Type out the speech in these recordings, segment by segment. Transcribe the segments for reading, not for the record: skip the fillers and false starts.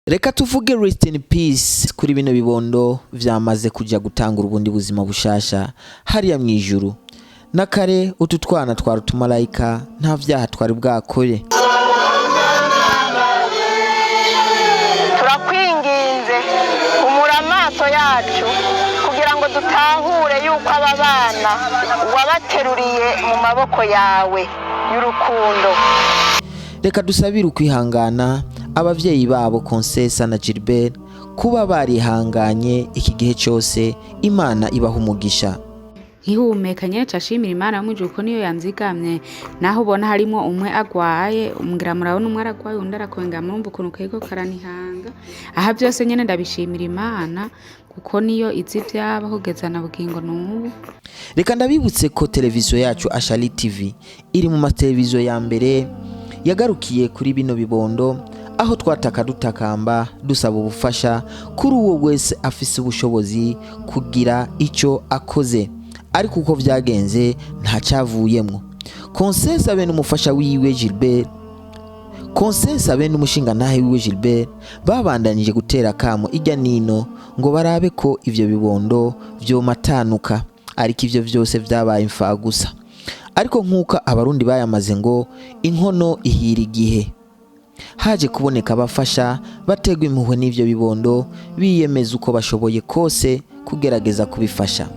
Reka tuvuge rest in peace kuri bino bibondo vyamaze kuja gutangura ubundi buzima bushasha hariya mu ijuru. Na kare utu twana twari utumalayika, nta vyaha twari bwakore. Turakwinginze, humura amaso yacu kugira ngo dutahure yuko aba bana wabateruriye mu maboko yawe y'urukundo. Reka dusabire ukwihangana abavyeyi babo Consesa na Gilbert kuba barihanganye iki gihe cyose. Imana ibaha umugisha. Nkihumeka nyene ca shimira Imana yo mw'ijuru ko niyo yanzigamye, naho ubona harimwo umwe agwaye. Ngira murabona, umwe aragwaye, uwundi arakomeye. Murumva ukuntu kariko karanihanga aha. Vyose nyene ndabishimira Imana kuko niyo izi ivyaba kugeza na bugingo n'ubu. Reka ndabibutse ko televiziyo yacu Ashali TV iri mu mateleviziyo ya mbere yagarukiye kuri bino bibondo, aho twataka dutakamba dusaba ubufasha kuri uwo wese afise ubushobozi kugira icyo akoze, ariko uko byagenze ntacyavuyemwo. Consesa be n'umufasha wiwe Gilbert, Consesa be n'umushingantahe wiwe Gilbert, babandanije gutera kamo ijya nino ngo barabe ko ivyo bibondo vyomatanuka, ariko ivyo vyose vyabaye imfagusa. Ariko nk'uko Abarundi bayamaze ngo inkono ihira igihe, haje kuboneka abafasha bategwa impuhwe n'ivyo bibondo, biyemeza uko bashoboye kose kugerageza kubifasha.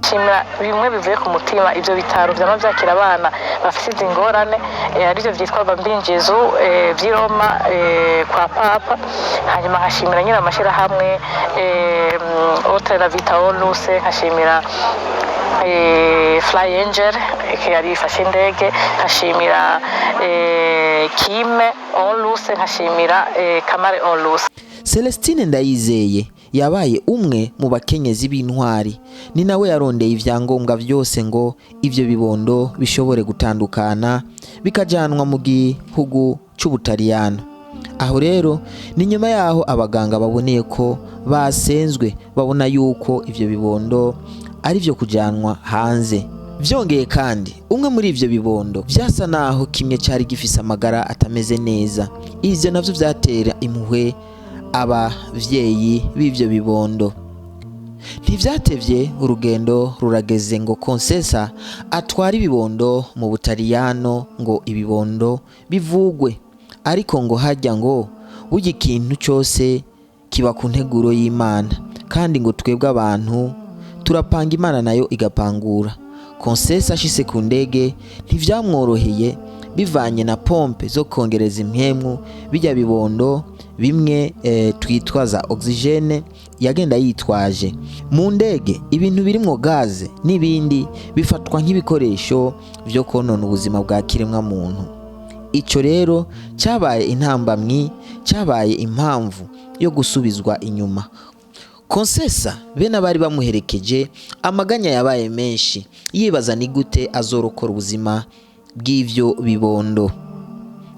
Shimira bimwe bivuye ku mutima ibyo bitaro vyama vyakira abana bafite izi ngorane, arivyo vyitwa Bambino Gesù vy'i Roma, kwa Papa. Hanyuma nkashimira nyine amashirahamwe, Oltre la Vita Onlus, nkashimira Fly Angel yari ifashe indege, nkashimira Kime Onlus, nkashimira Kamare Onlus. Celestine Ndayizeye yabaye umwe mu bakenyezi b'intwari. Ni nawe yarondeye ivyangombwa vyose ngo ivyo bibondo bishobore gutandukana bikajanwa mu gihugu c'Ubutaliyano. Aho rero ni nyuma yaho abaganga baboneye ko basenzwe, babona yuko ivyo bibondo ari vyo kujanwa hanze. Vyongeye kandi, umwe muri ivyo bibondo vyasa naho kimwe cari gifise amagara atameze neza. Ivyo navyo vyatera impuhwe abavyeyi b'ivyo bibondo. Ntivyatevye, urugendo rurageze ngo Consesa atware ibibondo mu Butaliyano ngo ibibondo bivugwe. Ariko ngo hajya ngo burya ikintu cyose kiba ku nteguro y'Imana, kandi ngo twebwe abantu turapanga, Imana nayo igapangura. Consesa ashitse ku ndege ntivyamworoheye, bivanye na pompe zo kongereza impwemu bijya bibondo bimwe twitwaza oxygène yagenda yitwaje mu ndege. Ibintu birimwo gaze n'ibindi bifatwa nk'ibikoresho vyo konona ubuzima bwa kiremwa muntu. Ico rero cyabaye intambamyi, cyabaye impamvu yo gusubizwa inyuma. Consesa bene abari bamuherekeje, amaganya yabaye menshi, yibaza ni gute azorokora ubuzima bw'ivyo bibondo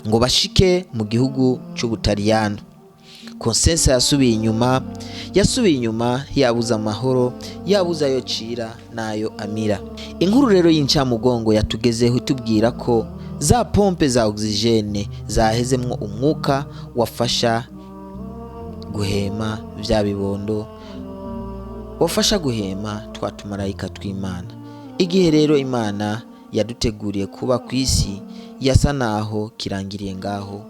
ngo bashike mu gihugu c'Ubutaliyano. Consesa yasubiye inyuma, yasubiye inyuma, yabuze amahoro, yabuze ayo cira n'ayo amira. Inkuru rero y'incamugongo yatugezeho itubwira ko za pompe za oxygène zahezemwo umwuka wafasha guhema vya bibondo, wafasha guhema twa tumarayika tw'Imana. Igihe rero Imana yaduteguriye kuba ku isi yasa naho kirangiriye ngaho.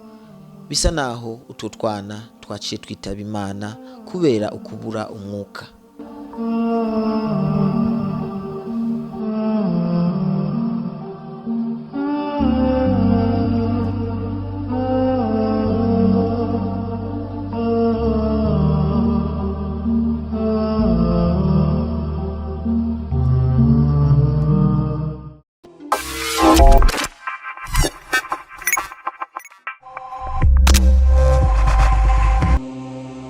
Bisa naho utwo twana twaciye twitaba Imana kubera ukubura umwuka.